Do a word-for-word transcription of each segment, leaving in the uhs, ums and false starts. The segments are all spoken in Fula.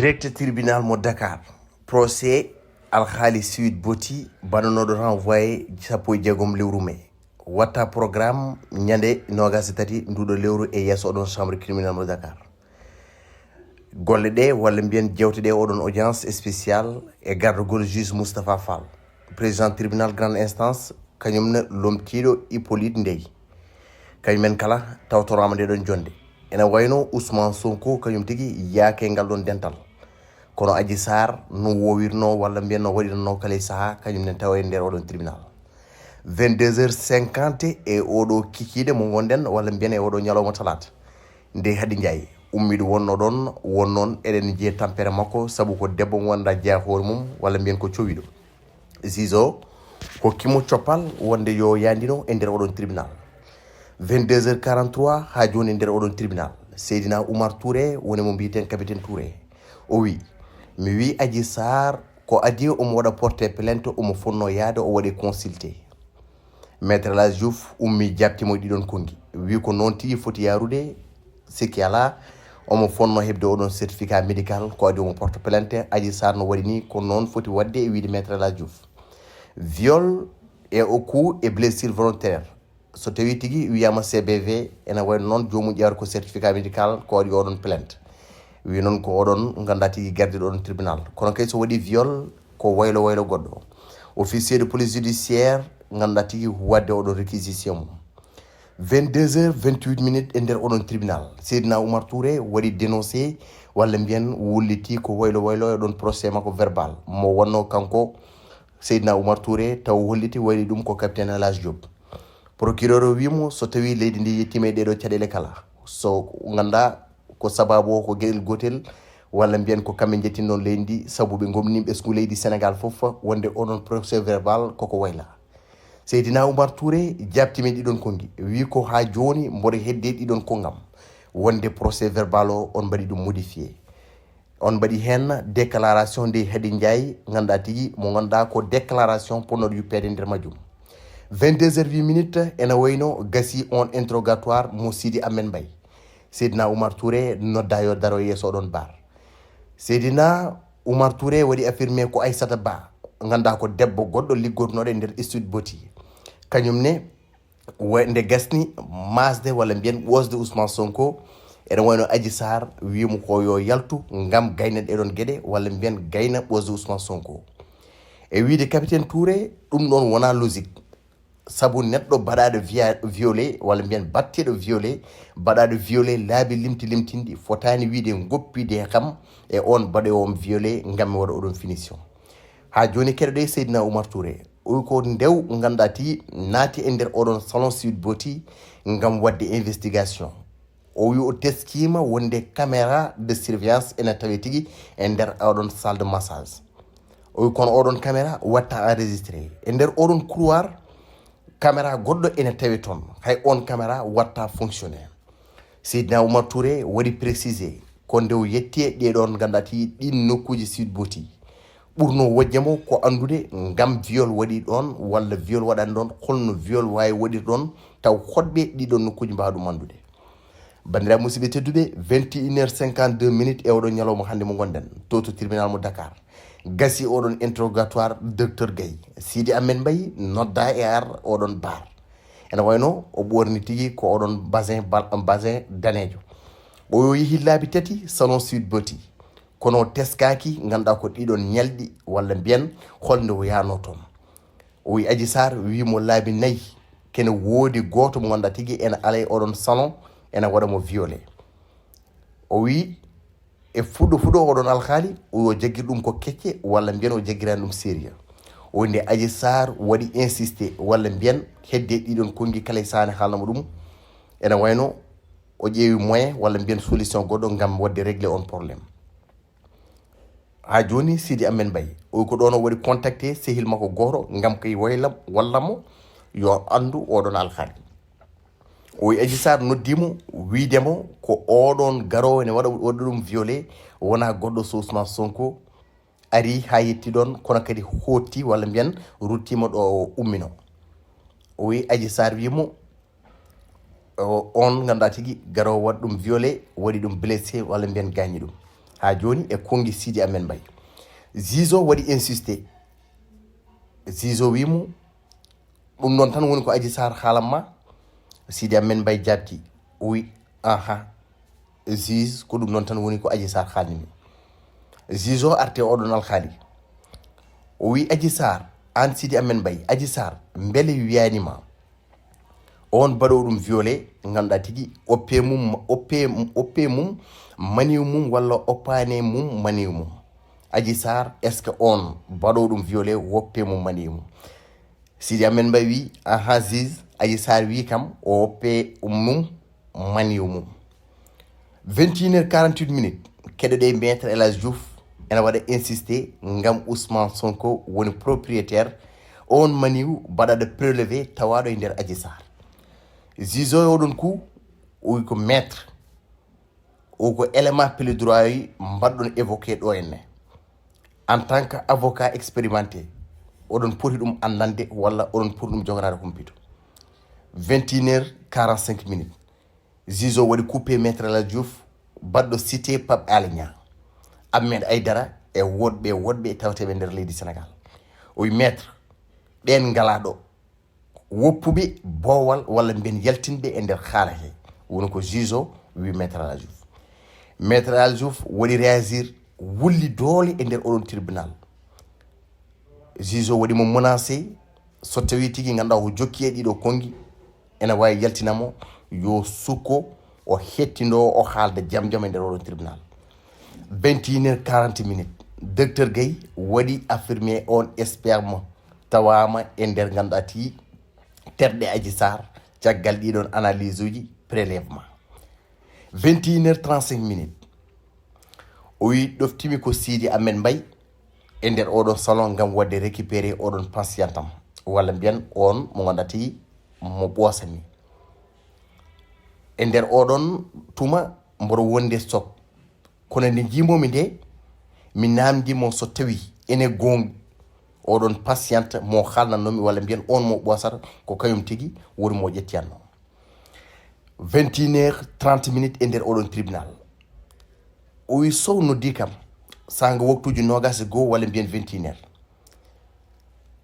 Direct tribunal mo Dakar. Procès alhaali Sweet Beauty bananooɗo renvoyé sappo e jeegom lewru mai. Watta programme ñande noogas e tati nduɗo lewru e yeeso oɗon chambre criminal mo Dakar. Golle ɗe walla mbiyen jewte ɗe oɗon audience spécial e gardagol juge Moustapha Fall, président tribunal grande instance, kañum ne lomtiiɗo Hippolyte Ndeye. Kañum en kala tawtoraama nde ɗon jonde. Ene wayno Ousmane Sonko kañum tigi yaake ngal ɗon dental. Kono Adji Sarr no woowirno walla mbiyen no waɗirno kala e saha kañum nen tawa e nder oɗon tribunal. Vingt-deux heures cinquante e oɗo kikiiɗe mo ngonɗen walla mbiyen e oɗo ñalawma talaata. Nde Hadi Ndiaye ummiɗo wonno ɗon, won noon eɗen njiya tampere makko sabu ko debbo mo wonda jeya hoore mum walla mbiyen ko cowiɗo. Zizo hokkimo coppal wonde yo yandino e nder oɗon tribunal. Vingt-deux heures quarante-trois ha joni e nder oɗon tribunal. Seydina Oumar Touré woni mo mbiyeten capitaine Touré. O wi, mi wi Adji Sarr ko adi omo waɗa porte plainte, omo fonno yaade o waɗe consulté. Maître El Hadj Diouf ummi jaabtimo e ɗiɗon konngi. Wi ko noon tigi foti yarude, sikki alaa, omo fonno heɓde oɗon certificat médical ko adi omo porte plainte. Adji Sarr no waɗi ni ko noon foti waɗde e wiide Maître El Hadj Diouf. Viol et au coup et blessure volontaire. So tawi tigi wiyama C B V, ene wayno noon jomum ƴewata ko certificat médical ko waɗi oɗon plainte. Wi noon ko oɗon ganda tigi gardiɗo oɗon tribunal. Kono kay so waɗi viol ko waylo waylo goɗɗo. Officier de police judiciaire ganda tigi wadde oɗon réquisition mum. Vingt-deux heures vingt-huit minutes e nder oɗon tribunal. Seydina Oumar Touré waɗi dénoncé walla mbiyen wulliti ko waylo waylo e ɗon procès makko verbal. Mo wonno kanko Seydina Oumar Touré taw holliti wayli ɗum ko capitaine El Hadj Diop. Procureur o wimo so tawi leydi ndi yettima e ɗeɗo caɗele kala. So ganda ko sababu o ko geɗel gotel walla mbiyen ko kamɓe jettinɗon leydi ndi sabu ɓe gomni ɓesngu leydi Sénégal fof wonde oɗon procès verbal koko wayla. Seydina Oumar Touré jaabtimi ɗiɗon konngi, wi ko ha joni mboɗo hedde ɗiɗon konngam wonde procès verbal o on mbaɗi ɗum modifié. On mbaɗi hen déclaration nde Hadi Ndiaye ganda tigi mo ganda ko déclaration ponnoɗo yuppede nder majjum. Vingt-deux heures huit minutes ene wayno gasi on interrogatoire mo Sidi Ahmed Mbaye. Seydina Oumar Touré nodda yo daro yeeso ɗon bar. Seydina Oumar Touré waɗi affirmé ko Aissata Ba, ganda ko debbo goɗɗo liggotonoɗo e nder Sweet Beauty. Kañum ne wa-, nde gasni masde walla mbiyen ɓosde Ousmane Sonko, ene wayno Adji Sarr wimo ko yo yaltu ngam gayna ɗeɗon geɗe walla mbiyen gayna ɓosde Ousmane Sonko. E wiide capitaine Touré, ɗum ɗon wona logique. Sabu neɗɗo baɗaɗo via-, violé walla mbiyen batteɗo violé, baɗaɗo violé laabi limti limtinɗi fotani wiide goppide kam e on baɗowo on violé ngam mi waɗa oɗon finition. Ha joni keɗoɗe Seydina Oumar Touré. O wi ko ndew ganda tigi naati e nder oɗon salon Sweet Beauty ngam wadde investigation. O wi o teskima wonde caméra de surveillance ene tawe tigi e nder oɗon salle de massage. O wi kono oɗon caméra watta enregistré. E nder oɗon couloir caméra goɗɗo ene tawe toon. Hay on caméra watta fonctionné. Seydina Oumar Touré waɗi précisé ko nde o yetti e ɗeɗon ganda tigi ɗin nokkuji Sweet Beauty. Ɓurno wojje mo ko andude ngam viol waɗi ɗon walla viol waɗani ɗon, holno viol wawi waɗir ɗon taw hoɗɓe ɗiɗon nokkuji mbawa ɗum andude. Bandiraɓe musidɓe tedduɓe, vingt et une heures cinquante-deux minutes e oɗon ñalawma hande mo gonɗen to to tribunal mo Dakar. Gasi oɗon interrogatoire docteur Gaye. Sidi Ahmed Mbaye nodda e ar oɗon bar. Ene wayno o ɓorni tigi ko oɗon basin bal-, basin danejo. O yehi laabi tati salon Sweet Beauty. Kono o teskaki ganda ko ɗiɗon ñalɗi walla mbiyen holnde o yano toon. O wi Adji Sarr wimo laabi nayi kene woodi goto mo ganda tigi ene alay oɗon salon ene waɗa mo violé. O wi e fuɗo fuɗo oɗon alhaali o yo jaggir ɗum ko kecce walla mbiyen o jaggirani ɗum sérieux. O wi nde Adji Sarr waɗi insisté walla mbiyen hedde ɗiɗon konngi kala e sahane haalnamo ɗum ene wayno o ƴeewi moyen walla mbiyen solution goɗɗo ngam wadde réglé on problème. Ha joni Sidi Ahmed Mbaye o wi ko ɗon o waɗi contacté sehil makko goto ngam kay wayla walla mo yo andu oɗon alhaali. O wi Adji Sarr noddimo wiidemo ko oɗon garowo ene waɗa waɗa ɗum violé wona goɗɗo so Ousmane Sonko ari ha yetti ɗon kono kadi hotti walla mbiyen ruttima ɗo o ummino. O wi Adji Sarr wimo o, on ganda tigi garowo waɗi ɗum violé waɗi ɗum blessé walla mbiyen gañi ɗum. haa jooni e konngi Sidi Ahmed Mbaye. Zizo waɗi insisté. Zizo wi mo, ɗum noon tan woni ko Adji Sarr haalan ma? Sidi Ahmed Mbaye jaabti, o wi, aha, juge, ko ɗum noon tan woni ko Adji Sarr haalni mi. Zizo arti e oɗon alhaali. O wi, Adji Sarr, aan Sidi Ahmed Mbaye, Adji Sarr, mbele wiyaani ma on baɗo ɗum violé, ngannduɗaa tigi, oppe mum, oppe, oppe mum, maniw mum, walla oppaane mum, maniw mum? Adji Sarr, est-ce que on baɗo ɗum violé, woppe mum, maniw mum? Sidi Ahmed Mbaye wi, aha, juge, Adji Sarr wi kam, o woppe mum, maniw mum. Vingt et une heures quarante-huit minutes, keɗoɗe Maître El Hadj Diouf ena waɗa insisté ngam Ousmane Sonko woni propriétaire on maniw baɗaɗo prélevé tawaaɗo e nder Adji Sarr. Zizo e oɗon ku, o wi ko maître, o ko élément plaidoyer mbaɗɗon évoqué ɗo henne. En tant que avocat expérimenté, oɗon poti ɗum anndande walla oɗon poti ɗum joganaade humpito. Vingt et une heures quarante-cinq minutes, Zizo waɗi coupé Maître El Hadj Diouf, baɗɗo cité Pape Alé Niang. Ahmed Aïdara e woɗɓe, woɗɓe tawteeɓe nder leydi Sénégal. O wi, maître, ɓeen ngalaa ɗo. Woppuɓe boowal walla mbiyen yaltinɓe e nder haala he. Woni ko Zizo wi Maître El Hadj Diouf. Maître El Hadj Diouf waɗi réagir, wulli doole e nder oɗon tribunal. Zizo waɗi mo menacé, so tawi tigi ngannduɗaa o jokki e ɗiɗo konngi, ena waawi yaltina mo, yo sukko, o hettindo, o haalda jam jam e nder oɗon tribunal. Vingt et une heures quarante minutes, Docteur Guèye waɗi affirmé on sperme tawaama e nder ngannduɗaa tigi terɗe Adji Sarr, caggal ɗiɗon analyse uji, prélèvement. Vingt et une heures trente-cinq minutes, o wi, ɗoftimi ko Sidi Ahmed Mbaye e nder oɗon salon ngam waɗde récupéré oɗon patient am, walla mbiyen on mo ngannduɗaa tigi mo ɓoosani. E nder oɗon tuma mboɗo wonde sok, kono nde njiimomi nde, mi naamndi mo so tawi ene goonga oɗon patient mo haalnannomi, walla mbiyen on mo ɓoosata, ko kañum tigi woni mo ƴettiyannoo. Vingt et une heures trente minutes e nder oɗon tribunal. O wi, Sow noddi kam, saanga waktuuji noogaas e goo walla mbiyen vingt et une heures.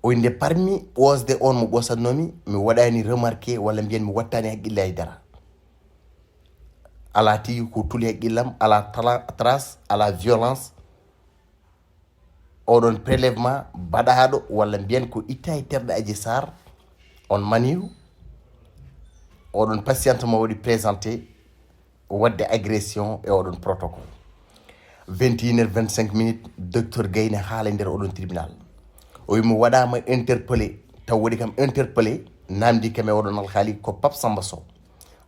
O wi, nde parmi ɓoosde on mo ɓoosatnoomi, mi waɗaani remarqué walla mbiyen mi wattaani haqqille hay dara. Alaa tigi ko tuli haqqillam, alaa tala-, trace, alaa violence. Oɗon prélèvement baɗaaɗo walla mbiyen ko itta e terɗe Adji Sarr, on maniw, oɗon patient mo waɗi présenté waɗde agression e oɗon protocole. Vingt et une heures vingt-cinq minutes, Docteur Guèye ne haala e nder oɗon tribunal. O wi, mi waɗaama interpellé, taw waɗi kam interpellé, naamndi kam e oɗon alhaali ko Pape Samba Sow,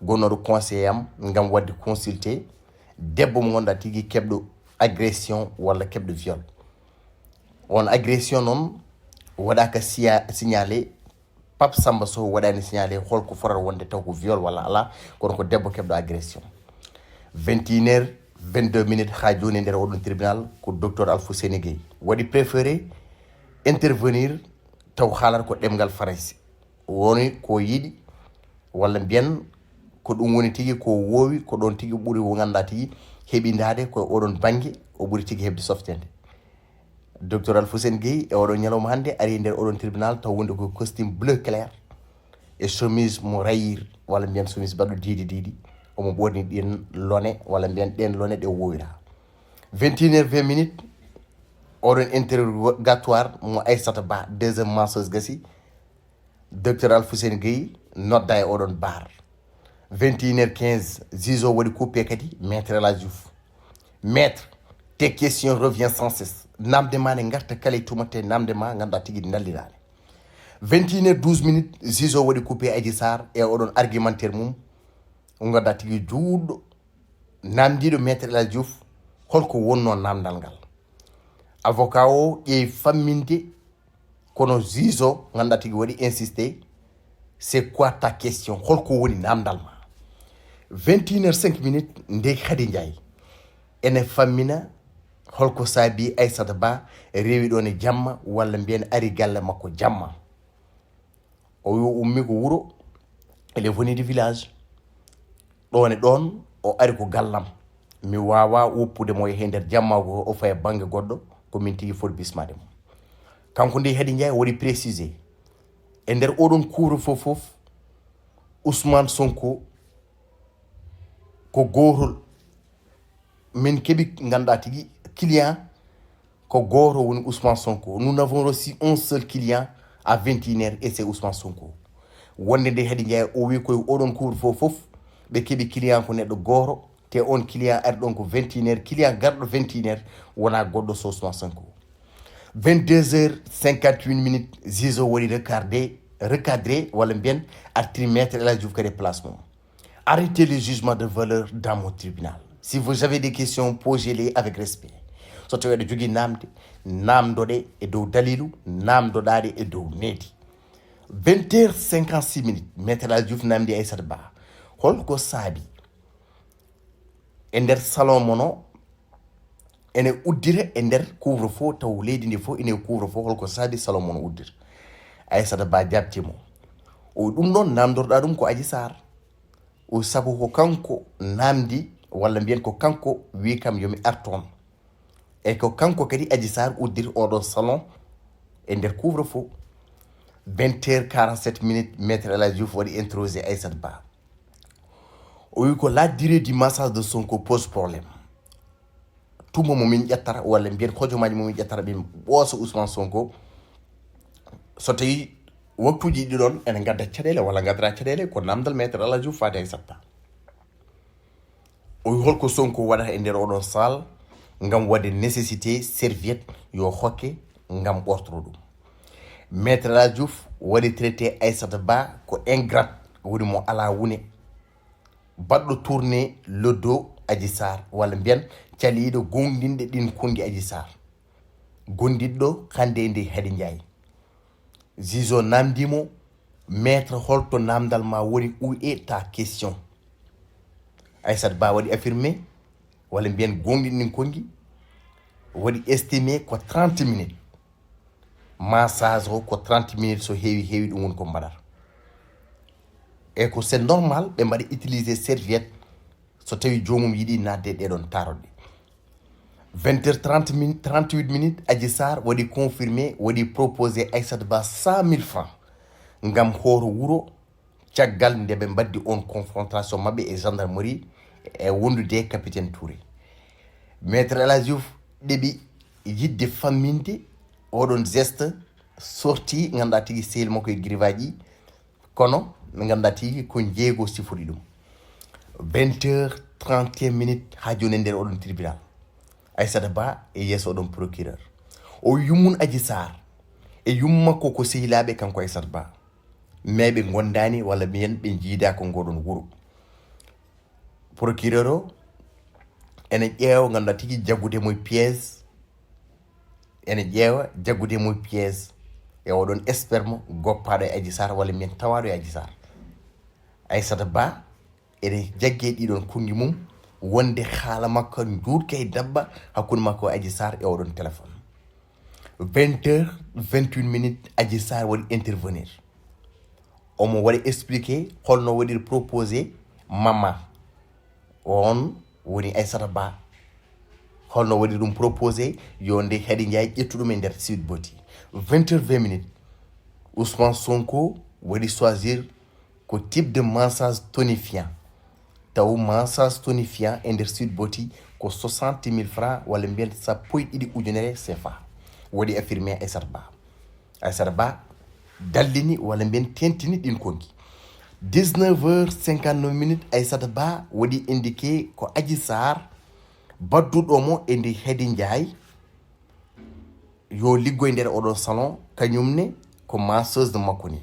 gonnooɗo conseiller am ngam waɗde consulté debbo mo ngannduɗaa tigi keɓɗo agression walla keɓɗo viol. On agression noon waɗaaka siya-, signalé, Pape Samba Sow waɗaani signalé holko fotata wonde, taw ko viol walla alaa, kono ko debbo keɓɗo agression. Vingt et une heures vingt-deux minutes haa jooni e nder oɗon tribunal ko Docteur Alfousseyni Guèye waɗi préféré intervenir, taw haalata ko ɗemngal Farayse. Woni ko yiɗi, walla mbiyen ko ɗum woni tigi ko woowi, ko ɗoon tigi ɓuri, o ngannduɗaa tigi heɓindaade ko e oɗon bannge, o ɓuri tigi heɓde softeende. Docteur Alfousseyni Guèye e oɗon ñalawma hannde ari e nder oɗon tribunal, taw wonde ko costume bleu clair e chemise mo rayir, walla mbiyen chemise baɗɗo diidi diidi, omo ɓorni ɗin lone, walla mbiyen ɗen lone ɗe woowira. Vingt et une heures vingt minutes, oɗon interrogatoire mo Aissata Ba, deuxième masseuse gasi, Docteur Alfousseyni Guèye nodda e oɗon bar. Vingt et une heures quinze, Zizo waɗi coupé kadi Maître El Hadj Diouf. Maître, tes questions reviennent sans cesse. Namde ma ne ngarta kala e tuma, te namde ma ngannduɗaa tigi ɗi ndalliraani. Vingt et une heures douze minutes, Zizo waɗi coupé Adji Sarr e oɗon argumentaire mum. O ngannduɗaa tigi juutɗo, namdiiɗo Maître El Hadj Diouf, holko wonnoo namdal ngal. Avocat o ƴeewi famminde, kono Zizo ngannduɗaa tigi waɗi insisté, c'est quoi ta question? Holko woni namdal ma? Vingt et une heures cinq minutes, Ndeye Khady Ndiaye ene fammina holko saabi Aissata Ba rewi ɗoon e jamma, walla mbiyen ari galle makko jamma. O wi o ummi ko wuro, il est venu du village. Ɗoon e ɗoon, o ari ko gallam. Mi waawaa woppude mo e nder jammaagu o faya bannge goɗɗo, ko min tigi foti bismaade mo. Kanko nde Hadi Njaay waɗi précisé, e nder oɗon couvre-feu fof, Ousmane Sonko ko gootol. Min keɓi nganndaa tigi client ko gooto woni Ousmane Sonko. Nous n'avons reçu un seul client à vingt et une heures et c'est Ousmane Sonko. Wonde nde Hadi Njaay o wi koye oɗon couvre-feu fof ɓe keɓi client ko neɗɗo gooto, te on client ari ɗon ko vingt et une heures, client garɗo vingt et une heures wona goɗɗo so Ousmane Sonko. Vingt-deux heures cinquante-huit minutes, Zizo waɗi recadré, recadré walla mbiyen artiri maître El Hadj Diouf kadi e place mum. Arrêtez le jugement de valeur dans mon tribunal. Si vous avez des questions, posez-les avec respect. So tawii aɗa jogii naamde, naamndoɗe e dow daliilu, naamndoɗaa ɗe e dow needi. Vingt heures cinquante-six minutes, maître El Hadj Diouf naamndi Aissata Ba. Holko saabi e nder salon mon o ene uddira e nder couvre-feu, taw leydi ndi fof ene couvre-feu, holko saabi salon mon o uddira? Aissata Ba jaabtii mo. O ɗum ɗon naamndorɗaa ɗum ko Adji Sarr. O sabu ko kanko naamndi, walla mbiyen ko kanko wi kam yo mi ar toon. E ko kanko kadi Adji Sarr uddiri oɗon salon e nder couvre-feu. Vingt heures quarante-sept minutes, maître El Hadj Diouf waɗi interrogé Aissata Ba. O wi ko la durée du massage de Sonko pose problème. Tuma mo min ƴettata, walla mbiyen hojomaaji mo min ƴettata, min ɓoosa Ousmane Sonko. So tawii waktuuji ɗi ɗon ene ngadda caɗeele, walla ngaddata caɗeele, ko naamndal maître El Hadj Diouf faade Aissata Ba. O wi holko Sonko waɗata e nder oɗon salle ngam waɗde nécessité serviette yo hokke ngam ɓortoro ɗum. Maître El Hadj Diouf waɗi traité Aissata Ba ko ingrate, woni mo alaa wune, baɗɗo tourné le dos Adji Sarr, walla mbiyen caliiɗo goonɗinɗe ɗin konngi Adji Sarr, goonɗinɗo hannde e nde Hadi Njaay. Zizo naamndii mo, maître, holto naamndal ma woni, où est ta question? Aissata Ba waɗi affirmé, walla mbiyen goonɗinɗin konngi, waɗi estimé ko trente minutes. Massage o ko trente minutes, so heewi heewi ɗum woni ko mbaɗata. E ko c'est normal ɓe mbaɗa utiliser serviette so tawii joomum yiɗi naatde e ɗee ɗon taaroɗe. Vingt heures trente minutes, trente-huit minutes, Adji Sarr waɗi confirmé, waɗi proposé Aissata Ba cent mille francs ngam hoto wuro, caggal nde ɓe mbaddi on confrontation maɓɓe e gendarmerie e wondude e capitaine Touré. Maître El Hadj Diouf ɗeɓi yiɗde famminde oɗon geste, sorti, ngannduɗaa tigi sehil makko e griffage, kono ɓe ngannduɗaa tigi ko jeego sifori ɗum. Vingt heures trente et un minutes, haa jooni e nder oɗon tribunal. Aissata Ba e yeeso oɗon procureur. O yummum Adji Sarr e yummum makko ko sehilaaɓe kanko Aissata Ba. Mais ɓe ngondaani walla mbiyen ɓe njiidaako ngoɗon wuro. Procureur o ene ƴeewa, ngannduɗaa tigi, jaggude mo e piège, ene ƴeewa jaggude mo e piège e oɗon sperme goppaaɗo e Adji Sarr walla mbiyen tawaaɗo e Adji Sarr. Aissata Ba ene jagge ɗiɗon konngi mum wonde haala makko njuutka e dabba hakkunde makko e Adji Sarr e oɗon téléphone. Vingt heures vingt-huit minutes, Adji Sarr waɗi intervenir. Omo waɗi expliqué holno waɗiri proposé mama. On woni Aissata Ba. Holno waɗiri ɗum proposé yo nde Hadi Njaay ƴettu ɗum e nder Sweet Beauty. Vingt heures vingt minutes, Ousmane Sonko waɗi choisir ko type de massage tonifiant. Taw massage tonifiant e nder Sweet Beauty ko soixante mille francs walla mbiyen sappo e ɗiɗi ujunere C F A. Waɗi affirmé Aissata Ba. Aissata Ba dallini walla mbiyen tentini ɗin konngi. Dix-neuf heures cinquante-neuf minutes, Aissata Ba waɗi indiqué ko Adji Sarr badduɗo mo e nde Hadi Njaay yo liggoy nder oɗo salon, kañum ne ko masseuse de makko ni.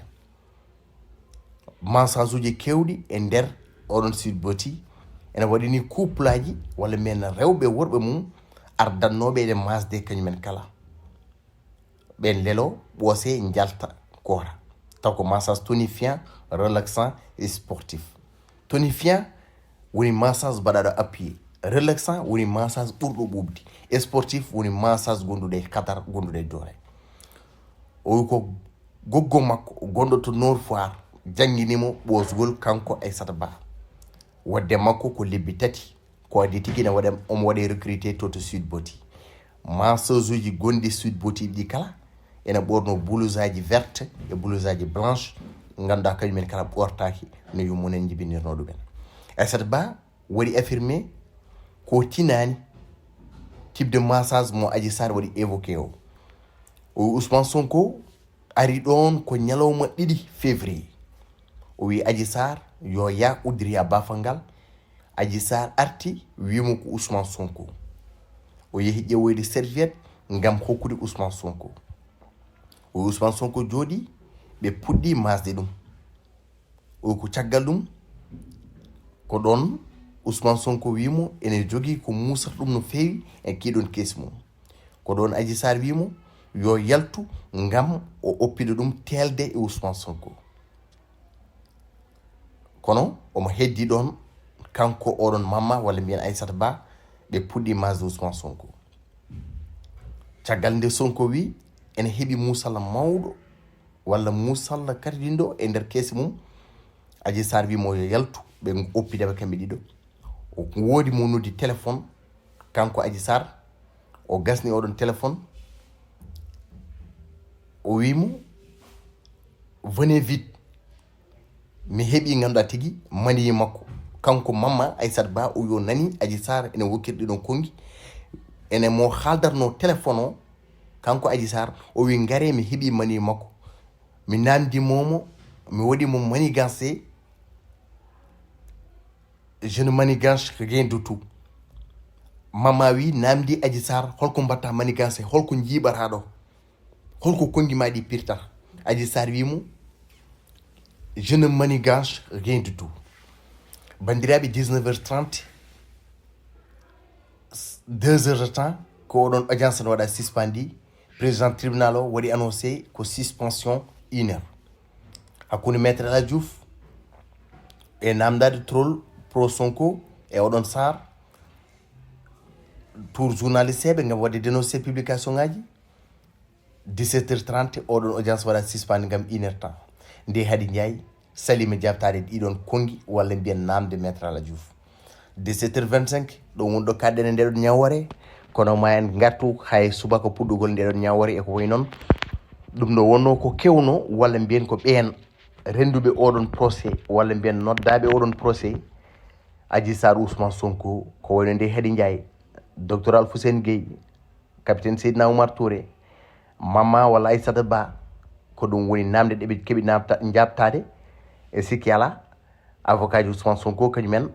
Massage uji kewɗi e nder oɗon Sweet Beauty ene waɗi ni couple aji walla mbiyen rewɓe worɓe mum ardannooɓe ene masde kañumen kala. Ɓen lelo, ɓoose, njalta, koora. Taw ko massage tonifiant, relaxant et sportif. Tonifiant woni massage baɗaɗo appuyé. Relaxant woni massage ɓurɗo ɓuuɓde. Sportif woni massage gonduɗo e kadar, gonduɗo e doole. O wi ko goggo makko gonɗo to Nord Foire janngini mo ɓoosgol kanko Aissata Ba. Wadde makko ko lebbi tati. Ko adii tigi ene waɗa, omo waɗe recruté to to Sweet Beauty. Masseuse uji gonɗi Sweet Beauty ɗi kala ene ɓorno blousaji verte e blousaji blanche, ngannduɗaa kañum en kala ɓortaaki no yummumen njibinirno ɗumen. Aissata Ba waɗi affirmé ko tinani type de massage mo Adji Sarr waɗi évoqué o. O wi Ousmane Sonko ari ɗoon ko ñalawma ɗiɗi février. O wi Adji Sarr yo yah uddiri ha baafal ngal. Adji Sarr arti wimo ko Ousmane Sonko. O yehi ƴewoyde serviette ngam hokkude Ousmane Sonko. O wi Ousmane Sonko jooɗi, ɓe puɗɗi masde ɗum. O wi ko caggal ɗum, ko ɗoon Ousmane Sonko wimo ene jogii ko muusata ɗum no feewi e kii ɗoon keesi mum. Ko ɗoon Adji Sarr wimo yo yaltu ngam o oppida ɗum teelde e Ousmane Sonko. Kono omo heddi ɗoon, kanko oɗon Mamma walla mbiyen Aissata Ba, ɓe puɗɗi masde Ousmane Sonko. Caggal nde Sonko wi ene heɓi muusalla mawɗo walla muusalla katidinɗo e nder keesi mum, Adji Sarr wimo yo yaltu, ɓe oppi daɓe kamɓe ɗiɗo. O woodi mo noddi téléphone, kanko Adji Sarr, o gasni oɗon téléphone, o wimo: "Venez vite." Mi heɓi ngannduɗaa tigi maniyi makko. Kanko Mamma Aissata Ba o yo nani Adji Sarr ene wokkiri ɗiɗon konngi, ene mo haaldatno téléphone o, kanko Adji Sarr, o wi: "Ngare, mi heɓi maniyi makko." Mi namdi momo, mi waɗi mo manigancé. "Je ne manigance rien du tout." Mamma wi, namdi Adji Sarr: "Holko mbatta manigancé, holko jiiɓata ɗo? Holko konngi ma ɗi pirtata?" Adji Sarr wimo: "Je ne manigance rien du tout." Banndiraaɓe, dix-neuf heures trente, deux heures de temps, ko oɗon audience no waɗa suspendi. Président tribunal o waɗi annoncé ko suspension une heure hakkunde Maître El Hadj Diouf e namdade troll pro Sonko e oɗon Sarr, tour journaliste ɓe ngam waɗde dénoncé publication ngaji. Dix-sept heures trente, oɗon audience waɗa suspendi ngam une heure temps. Nde Hadi Ndiaye salima jaabtaade ɗiɗon konngi walla mbiyen namde Maître El Hadj Diouf. Dix-sept heures vingt-cinq, ɗo woni ɗo kaɗɗen e ndeɗon ñawoore, kono ma en ngartu hay subaka puɗɗugol ndeɗon ñawoore e ko wayi noon. Ɗum ɗo wonno ko kewno walla mbiyen ko ɓeen rennduɓe oɗon procès walla mbiyen noddaaɓe oɗon procès, Adji Sarr, Ousmane Sonko, ko wayi no nde Hadi Ndiaye, Docteur Alfousseyni Gueye, Capitaine Seydina Oumar Touré, Mamma walla Aissata Ba, ko ɗum woni namde ɗe ɓe keɓi namta-, jaabtaade. E sikki alaa, avocat ji Ousmane Sonko kañum en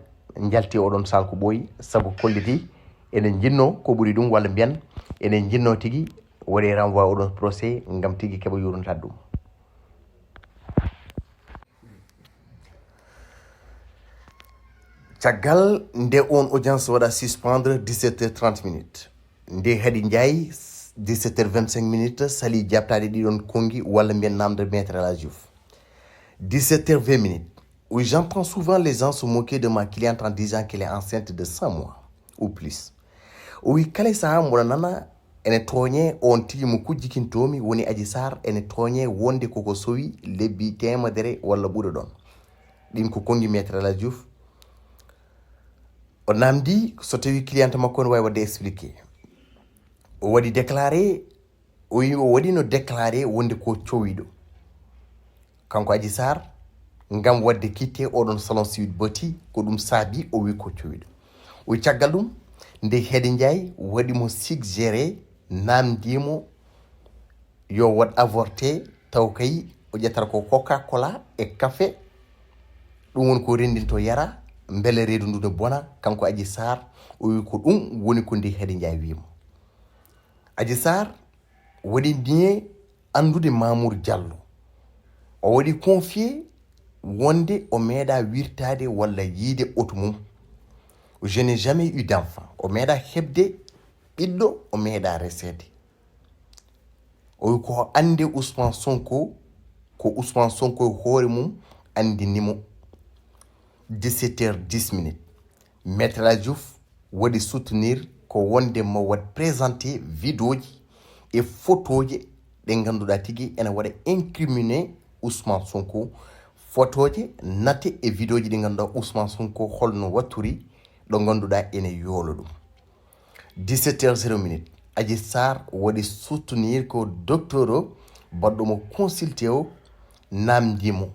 njalti oɗon salle ko ɓooyi, sabu kolliti ene njinnoo ko ɓuri ɗum, walla mbiyen ene njinnoo tigi waɗe renvoi oɗon procès ngam tigi keɓa yurnitaade ɗum. Caggal nde on audience waɗa suspendre, dix-sept heures trente minutes. Nde Hadi Ndiaye, dix-sept heures vingt-cinq minutes, sali jaabtaade ɗiɗon konngi walla mbiyen namde Maître El Hadj Diouf. Dix-sept heures vingt minutes. Oui, j'entends souvent les gens se moquer de ma cliente en disant qu'elle est enceinte de cent mois ou plus. O wi kala sahaa mboɗo nana ene tooñe on tigi mo kujjikintoomi woni Adji Sarr, ene tooñe wonde koko sowi lebbi teemedere walla ɓura ɗon. Ɗin ko konngi Maître El Hadj Diouf. O namdi so tawi cliente makko ne waawi waɗde expliqué. O waɗi déclaré, o wi o waɗino déclaré wonde ko cowiɗo. Kanko Adji Sarr, ngam waɗde quitter oɗon salon Sweet Beauty, ko ɗum saabi o wi ko cowiɗo. O wi caggal ɗum, nde Hadi Ndiaye waɗi mo suggéré, namdi mo yo waɗ avorté, taw kay o ƴettata ko Coca-Cola e café. Ɗum woni ko renndinto yara, mbele reedu ndu ne bona. Kanko Adji Sarr, o wi ko ɗum woni ko nde Hadi Ndiaye wi mo. Adji Sarr waɗi nié anndude Mamour Diallo. O waɗi confié wonde o meeɗa wirtaade walla yiide oto mum. Je n'ai jamais eu d'enfant. O meeɗa heɓde ɓiɗɗo, o meeɗa reseede. O wi ko annde Ousmane Sonko, ko Ousmane Sonko e hoore mum anndini mo. Dix-sept heures dix minutes. Maître El Hadj Diouf waɗi soutenir ko wonde mo waɗ présenté vidéoji e photoji ɗe ngannduɗaa tigi ene waɗa incriminé Ousmane Sonko. Photoji nate e vidéoji ɗi ngannduɗaa Ousmane Sonko holno watturi, ɗo ngannduɗaa ene yoolo ɗum. Dix-sept heures zéro minute, Adji Sarr waɗi soutenir ko docteur o, baɗɗo mo consulté o, namdi mo.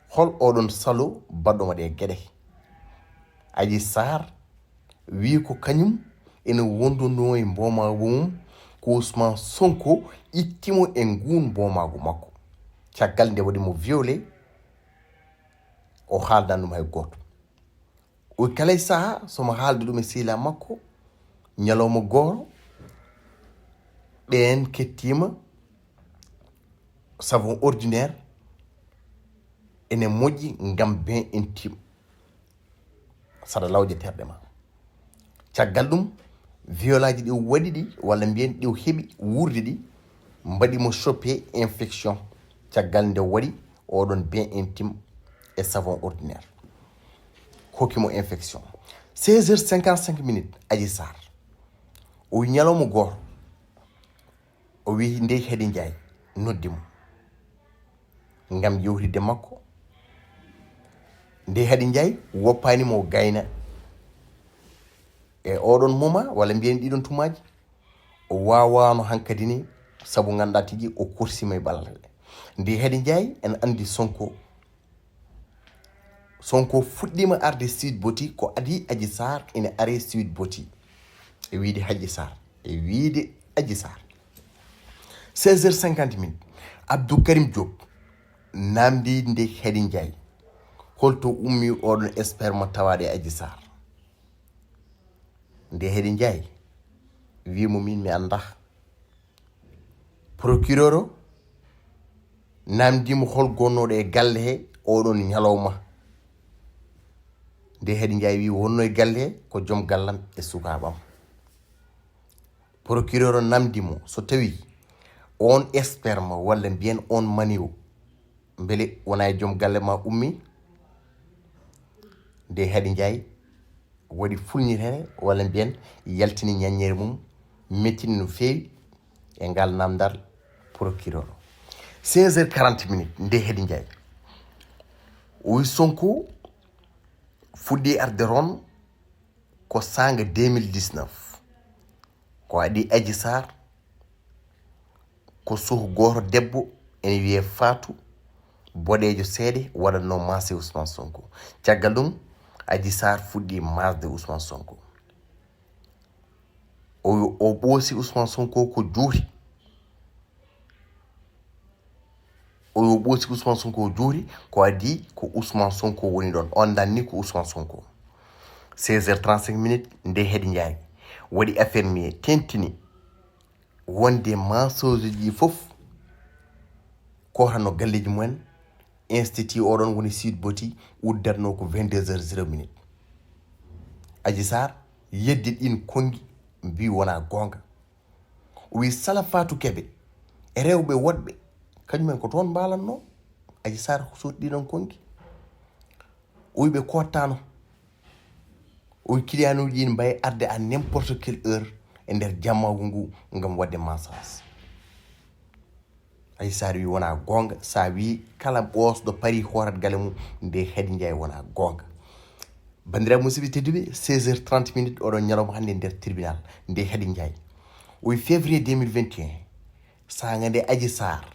Hol oɗon salo baɗɗo mo ɗe geɗe? Adji Sarr wi ko kañum ene wonduno e mboomaagu mum, ko Ousmane Sonko itti mo e nguun mboomaagu makko. Caggal nde waɗi mo violé, o haaldan ɗum hay gooto. O kala e sahaa, so mo haalde ɗum e sehilaaɓe makko, ñalawma gooto, ɓeen kettiima savon ordinaire, ene moƴƴi ngam bain intime, saɗa lawƴa terɗe ma. Caggal ɗum, violaaji ɗi o waɗi ɗi, walla mbiyen ɗi o heɓi wuurde ɗi, mbaɗi mo chopper infection. Caggal nde o waɗi oɗon bain intime e savon ordinaire, hokki mo infection. Seize heures cinquante-cinq minutes, Adji Sarr, o wi ñalawma gooto, o wi Ndeye Khady Ndiaye noddi mo ngam yewtidde makko. Ndeye Khady Ndiaye woppaani mo gayna e oɗon moment, walla mbiyen ɗiɗon tumaaji, o waawaano hankadi ni, sabu ngannduɗaa tigi o korsiima e ballal. Ndeye Khady Ndiaye, en anndi Sonko. Sonko fuɗɗiima arde Sweet Beauty, ko adii Adji Sarr ene aree Sweet Beauty. E wiyde Adji Sarr, e wiyde Adji Sarr. Seize heures cinquante minutes, Abdou Karim Diop namdi Ndeye Khady Ndiaye, holto ummi oɗon sperme tawaaɗo e Adji Sarr? Ndeye Khady Ndiaye wi mo, min mi anndaa. Procureur o namdi mo hol gonnooɗo e galle he oɗon ñalawma. Ndeye Khady Ndiaye wi wonno e galle he ko joom gallam e sukaaɓam. Procureur o namdi mo so tawi on sperme walla mbiyen on maniyu, mbele wona e joom galle ma ummi? Ndeye Khady Ndiaye waɗi fulñitere, walla mbiyen yaltini ñaññere mum, mettini no feewi e ngal namdal procureur. Seize heures quarante minutes, Ndeye Khady Ndiaye, o wi Sonko fuɗɗi arde toon ko saanga deux mille dix-neuf, ko adii Adji Sarr, ko suuhu gooto debbo ene wiyee Fatou, boɗeejo seeɗa, waɗatno maase Ousmane Sonko. Caggal ɗum, Adji Sarr fuɗɗi maasde Ousmane Sonko. O, o ɓoosi Ousmane Sonko ko juuti. O yo ɓoosi Ousmane Sonko o juuti, ko adii ko Ousmane Sonko woni ɗoon. On danni ko Ousmane Sonko. Seize heures trente-cinq minutes, Ndeye Khady Ndiaye waɗi affirmé, tentini wonde mensonge ji fof ko tan no galleeji mumen. Institut oɗon woni Sweet Beauty, uddatno ko vingt-deux heures zéro minute. Adji Sarr yeddi ɗin konngi, mbi wona goonga. O wi Sala Fatou Kebe e rewɓe woɗɓe, kañumen ko toon mbaalatno. Adji Sarr sotti ɗin konngi. O wi ɓe kottaano. O wi kiliyanuuji ɗin mbayi arde à n'importe quelle heure e nder jammaagu ngu ngam waɗde massage. Adji Sarr wi wona goonga, sa wi kala ɓoosɗo paari hoorat galle mum, Ndeye Khady Ndiaye wona goonga. Banndiraaɓe musidɓe tedduɓe, seize heures trente minutes oɗon ñalawma hannde nder tribunal, Ndeye Khady Ndiaye. O wi février deux mille vingt et un, saanga nde Adji Sarr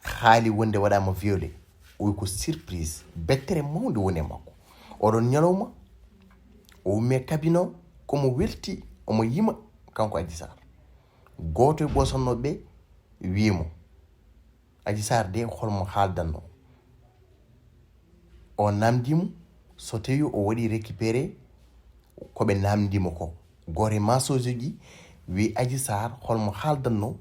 haali wonde waɗaama violé, o wi ko surprise, bettere mawnde woni e makko. Oɗon ñalawma, o ummi e cabinet o, ko mo welti, omo yima, kanko Adji Sarr. Gooto e ɓoosannooɓe ɓe wi mo, Adji Sarr de, hol mo haaldanno? O namdi mo so tawi o waɗi récupéré ko ɓe namdi mo ko. Gooto e mensonge ji wi Adji Sarr, hol mo haaldanno?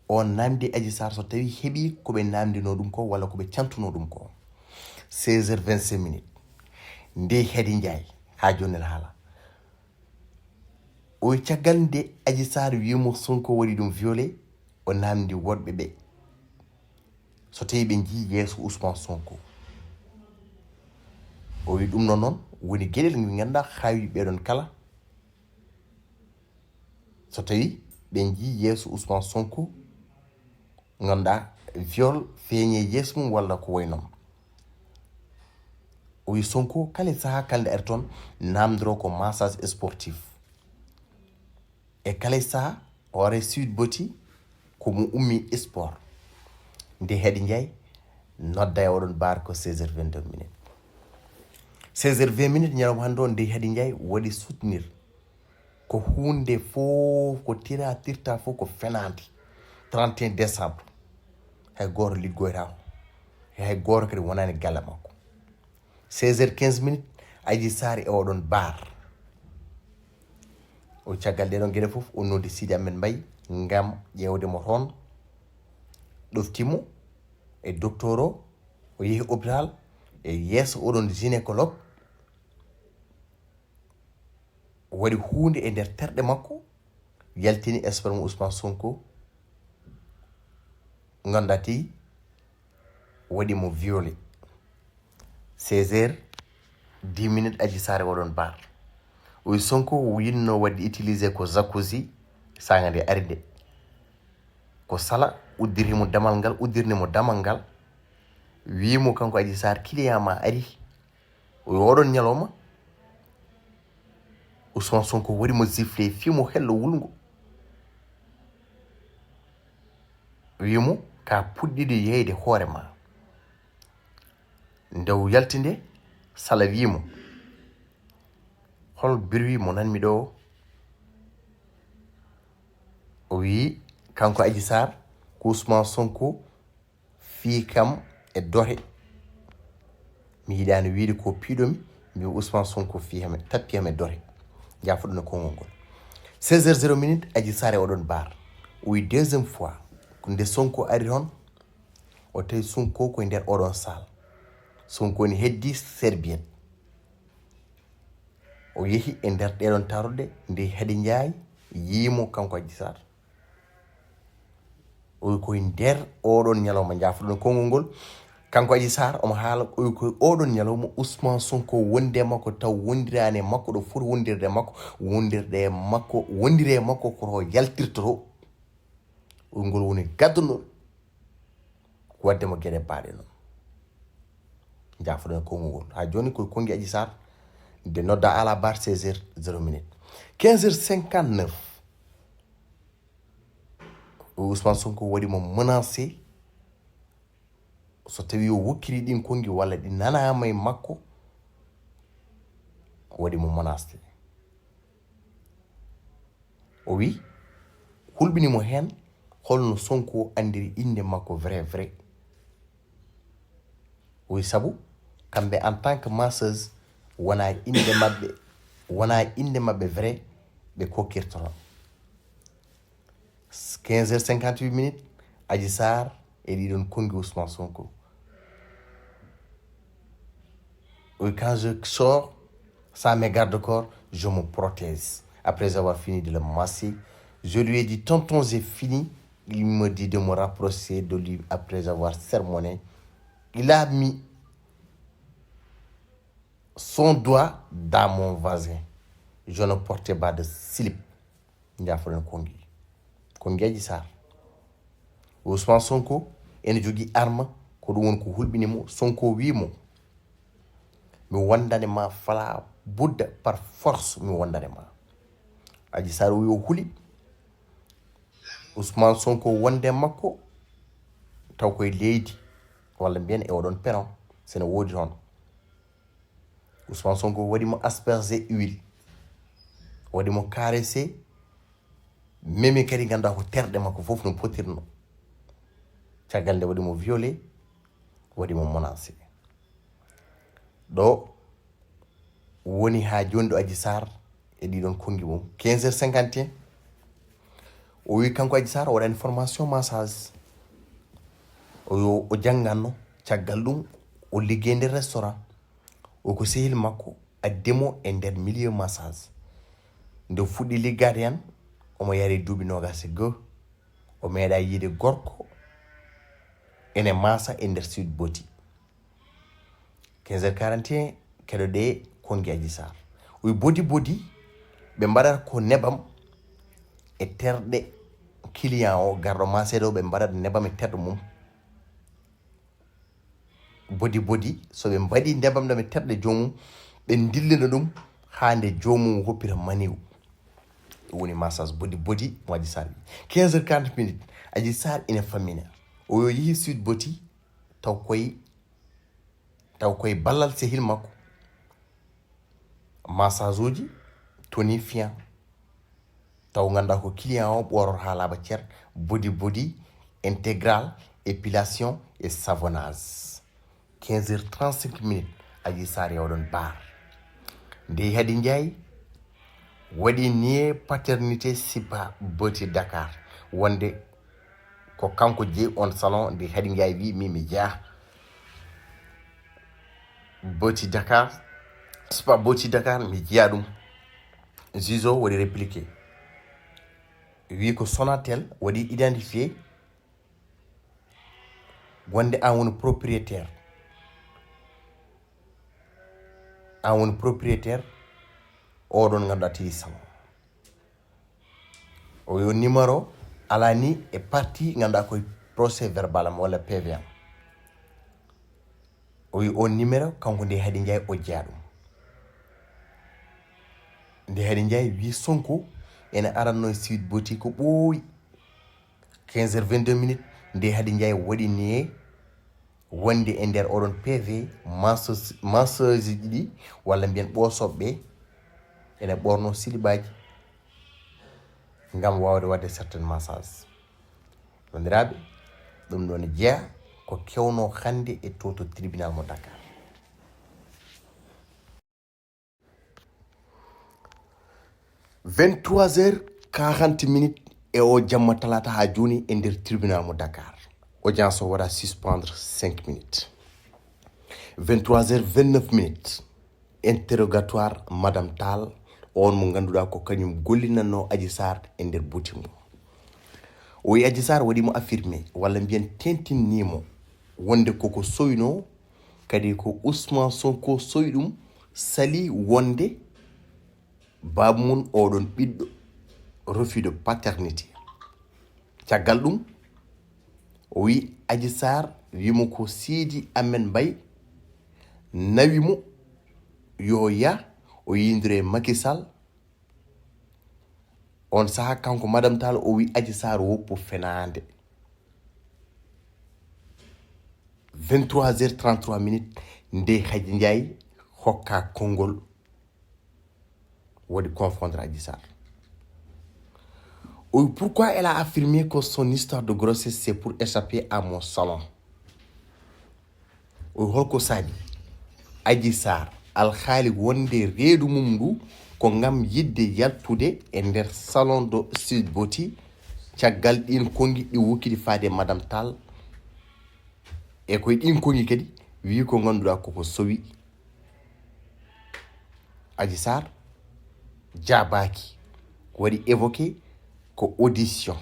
O namdi Adji Sarr so tawi heɓi ko ɓe namdino ɗum ko walla ko ɓe cantuno ɗum ko. Seize heures vingt-cinq minutes, Ndeye Khady Ndiaye, haa jooni en haala. O wi caggal nde Adji Sarr wi mo Sonko waɗi ɗum violé, o namdi woɗɓe ɓe so tawi ɓe njii yeeso Ousmane Sonko. O wi ɗum ɗon noon woni geɗel ngel ngannduɗaa haawi ɓeɗon kala. So tawi ɓe njii yeeso Ousmane Sonko, ngannduɗaa viol feeñe yeeso mum walla ko wayi noon. O wi Sonko kala saha kala nde ari toon namdoro ko massage sportif. E kala saha o ara Sweet Beauty ko mo ummi sport. Ndeye Hady Ndiaye nodda e oɗon bar ko seize heures vingt-deux minutes. Seize heures vingt minutes ñalawma hannde o, Ndeye Hady Ndiaye waɗi soutenir ko huunde fof ko tira tirta fof ko fenaande. Trente et un décembre hay gooto liggoytaako, hay gooto kadi wonaani galle makko. Seize heures quinze minutes, Adji Sarr e oɗon bar. O caggal ɗeɗon geɗe fof o noddi Sidi Ahmed Mbaye ngam ƴeewde mo toon, ɗofti mo e docteur o, o yehi hôpital e yeeso oɗon gynécologue. O waɗi huunde e nder terɗe makko, yaltini sperme Ousmane Sonko, nganndaa tigi waɗi mo violé. Seize heures dix minutes, Adji Sarr e oɗon bar. O wi Sonko o yinno waɗde utilisé ko jacuzzi saanga nde ari nde. Ko sala uddirimo damal ngal, uddirni mo damal ngal, wi mo kanko Adji Sarr, client ma ari. O wi oɗon ñalawma Ousmane Sonko waɗi mo gifle, fi mo hello wulngo. Wi mo ka puɗɗiɗo yeyde hoore ma. Nde o yalti nde, sala wi mo, hol bruit mo nanmi ɗo? O wi kanko Adji Sarr ko Ousmane Sonko fii kam e dote. Mi yiɗaani wiide ko piiɗomi, mbi Ousmane Sonko fii ham, tappi ham e dote. Jaafoɗon e konngol ngol. Seize heures zéro minute, Adji Sarr e oɗon bar. O wi deuxième fois, ko nde Sonko ari toon, o tawi Sonko ko e nder oɗon salle. Sonko ne heddi serviette. O yehi e nder ɗeɗon taruɗe, nde Hady Ndiaye yii mo kanko Adji Sarr. O wi koye nder oɗon ñalawma, jaafoɗon konngol ngol. Kanko Adji Sarr omo haala, o wi koye oɗon ñalawma Ousmane Sonko wondi e makko taw wondiraani e makko ɗo foti wondirde e makko, wondirde e makko, wondire e makko ko to yaltirtotoo. O wi ngol woni gaddunol. Ko waɗde mo geɗe baaɗe noon. Jaafoɗon konngol ngol. Haa jooni koye konngi Adji Sarr, nde nodda à la barre seize heures zéro minute. Quinze heures cinquante-neuf, Ousmane Sonko waɗi mo menacé. So tawi o wokkiri ɗin konngi walla ɗi nanaama e makko, waɗi mo menacé. O wi, hulɓini mo heen holno Sonko anndiri innde makko vrai, vrai. O wi sabu kamɓe en tant que masseuse wona innde maɓɓe, wona innde maɓɓe vrai ɓe kokkirtono. Quinze heures cinquante-huit minutes, Adji Sarr e ɗiɗon konngi Ousmane Sonko. Oui, quand je sors, sans mes garde-corps, je me protège. Après avoir fini de le masser, je lui ai dit, tonton, j'ai fini. Il me dit de me rapprocher de lui après avoir sermonné. Il a mis son doigt dans mon vagin. Je ne portais pas de slip. Jaafoɗon konngi. Konngi Adji Sarr. Ousmane Sonko ene jogii arme, ko ɗum woni ko hulɓini mo. Sonko wi mo, mi wondane ma fala budda, par force mi wondane ma. Adji Sarr wi o huli Ousmane Sonko wonde makko taw koye leydi, walla mbiyen e oɗon peron, sene woodi toon. Ousmane Sonko waɗi mo aspergé huile, waɗi mo caressé, memi kadi ngannduɗaa ko terɗe makko fof no potirno. Caggal nde waɗi mo violé, waɗi mo menacé. Ɗo woni haa jooni ɗo Adji Sarr e ɗiɗon konngi mum. Quinze heures cinquante et un, o wi kanko Adji Sarr o waɗani formation massage. O yo, o jannganno, caggal ɗum o liggey nder restaurant. O ko sehil makko addi mo e nder milieu massage. Nde o fuɗɗi liggaade heen, omo yari duuɓi noogaas e goo. O meeɗa yiide gorko ene maasa e nder Sweet Beauty. Quinze heures quarante et un, keɗoɗe konngi Adji Sarr. O wi bodi bodi, ɓe mbaɗata ko nebam e terɗe client o, garɗo maaseede o, ɓe mbaɗata nebam e terɗe mum. Bodi bodi, so ɓe mbaɗi ndembam ɗam e terɗe joomum, ɓe ndillina ɗum haa nde joomum hoppira maniw. Ɗum woni massage bodi bodi mo Adji Sarr wi. Quinze heures quarante minutes, Adji Sarr ina fammina. O yo yehi Sweet Beauty, taw koye, taw koye ballal sehil makko. Massage uji tonifiant. Taw ngannduɗaa ko client o ɓooror haa laaɓa cer, body body, intégral, épilation et savonnage. Quinze heures trente-cinq minutes, Adji Sarr yaw ɗon bar. Ndeye Hadi Ndiaye waɗi nié paternité Spa Beauty Dakar. Wonde ko kanko jeyi on salon, Ndeye Hadi Ndiaye wi mi, mi jeyaa. Beauty Dakar, Spa Beauty Dakar, mi jeyaa ɗum. Zizo waɗi répliqué. Wi ko Sonatel waɗi identifié wonde an woni propriétaire. An woni propriétaire oɗon ngannduɗaa tigi salon. O yo numéro alaa ni e partie ngannduɗaa koye procès verbal am walla P V am. O wi on numéro kanko Ndeye Hadi Ndiaye o jeyaa ɗum. Ndeye Hadi Ndiaye wi Sonko ene aranno e Sweet Beauty ko ɓooyi. Quinze heures vingt-deux minutes, Ndeye Hadi Ndiaye waɗi nié wonde e nder oɗon P V, masseuses, masseuses ɗiɗi, walla mbiyen ɓoosoɓe ɓe, ene ɓorno silibaaji ngam waawde waɗde certaines massages. Banndiraaɓe, ɗum ɗoon jeyaa ko kewnoo hannde e to, to tribunal mo Dakar. Vingt-trois heures quarante minutes e o jamma talaata haa jooni e nder tribunal mo Dakar. Audience o waɗa suspendre cinq minutes. Vingt-trois heures vingt-neuf minutes, interrogatoire Madame Tall, on mo ngannduɗaa ko kañum gollinannoo Adji Sarr e nder boutique mum. O wi Adji Sarr waɗi mo affirmé, walla mbiyen tentinni mo, wonde koko soynoo, kadi ko Ousmane Sonko soyi ɗum, sali wonde baaba mum oɗon ɓiɗɗo, refus de paternité. Caggal ɗum, o wi Adji Sarr wi mo ko Sidi Ahmed Mbaye nawi mo yo yah o yiyondira e Macky Sall. On sahaa kanko Madame Tall o wi Adji Sarr woppu fenaande. Vingt-trois heures trente-trois minutes, Ndeye Hadi Ndiaye hokka konngol waɗi confronter Adji Sarr. O wi pourquoi elle a affirmé que son histoire de grossesse c'est pour échapper à mon salon. O wi holko saabi Adji Sarr alhaali wonde reedu mum ndu ko ngam yiɗde yaltude e nder salon de Sweet Beauty caggal ɗin konngi ɗi wokkiɗi faade Madame Tall. E koye ɗin konngi kadi wi ko ngannduɗaa koko sowi Adji Sarr jaabaaki, ko waɗi évoqué ko audition.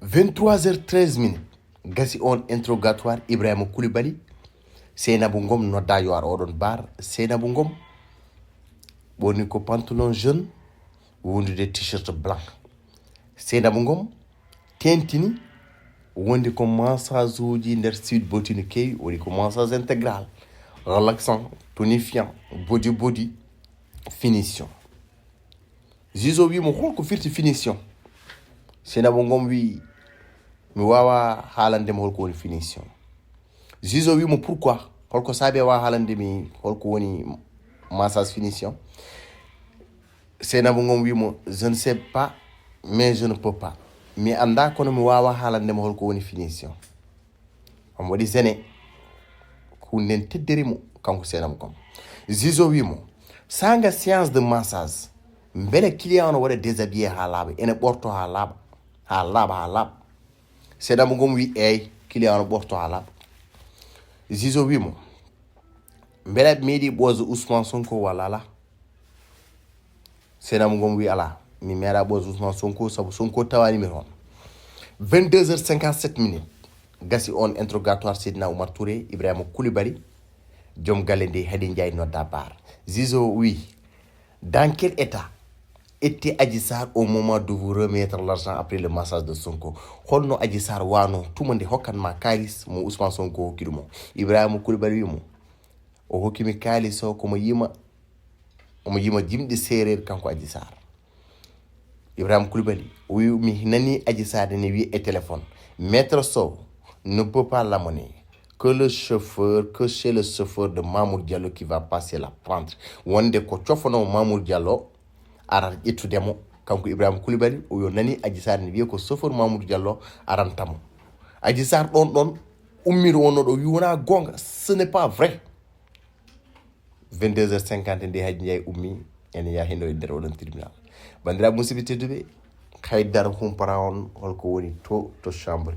Vingt-trois heures treize minutes, gasi on interrogatoire Ibrahima Koulibaly, Seynabou Ngom nodda yo ar oɗon bar. Seynabou Ngom ɓorni ko pantalon jaune wondude t-shirt blanc. Seynabou Ngom tentini wonde ko massage uji nder Sweet Beauty no keewi, woni ko massage intégral, relaxant, tonifiant, body body, finition. Zizo wi mo holko firti finition. Seynabou Ngom wi mi wawa haalande mo holko woni finition. Zizo wi mo pourquoi, holko saabi a wawa haalande mi holko woni massage finition. Seynabou Ngom wi mo je ne sais pas mais je ne peux pas, mi annda kono mi wawa haalande mo holko woni finition. Omo waɗi gêné. Hunden teddiri mo kanko Seynabou Ngom. Zizo wi mo sanga séance de massage mbele client o no waɗa déshabillé ha laaɓa, ene ɓorto ha laaɓa, ha laaɓa, ha laaɓa. Seynabou Ngom wi eyyi, client o no ɓorto ha laaɓa. Zizo wi mo mbele aɓe meeɗi ɓoosde Ousmane Sonko walla ala? Seynabou Ngom wi ala, mi meeɗa ɓoosde Ousmane Sonko sabu Sonko tawani mi toon. Vingt-deux heures cinquante-sept minutes, gasi on interrogatoire Seydina Oumar Touré, Ibrahima Koulibaly, joom galle Ndeye Hadi Ndiaye nodda bar. Zizo wi dans quel état Etti Adji Sarr au moment de vous remettre l'argent après le massage de Sonko. Holno Adji Sarr wano tuma nde hokkan ma kalis mo Ousmane Sonko hokki ɗum o? Ibrahima Koulibaly wi mo, o hokki mi kalis o komo yima, omo yima jimɗi seereer kanko Adji Sarr. Ibrahima Koulibaly o wi mi nani Adji Sarr ne wi e téléphone, maître Sow ne peut pas l'amener, que le chauffeur, que c'est le chauffeur de Mamour Diallo qui va passer la prendre. Wonde ko cofano Mamour Diallo ara ƴettudemo. Kanko Ibrahima Koulibaly o yo nani Adji Sarr ne wiya ko chauffeur Mamour Diallo arantamo. Adji Sarr ɗon ɗon ummiri wonno ɗo wi wona gonga, ce n'est pas vrai. Vingt-deux heures cinquante nde Hadji Ndiaye ummi, ene yaha hino e nder oɗon tribunal. Bandiraɓe musidɓe tedduɓe, haydara humpata on holko woni to to chambre.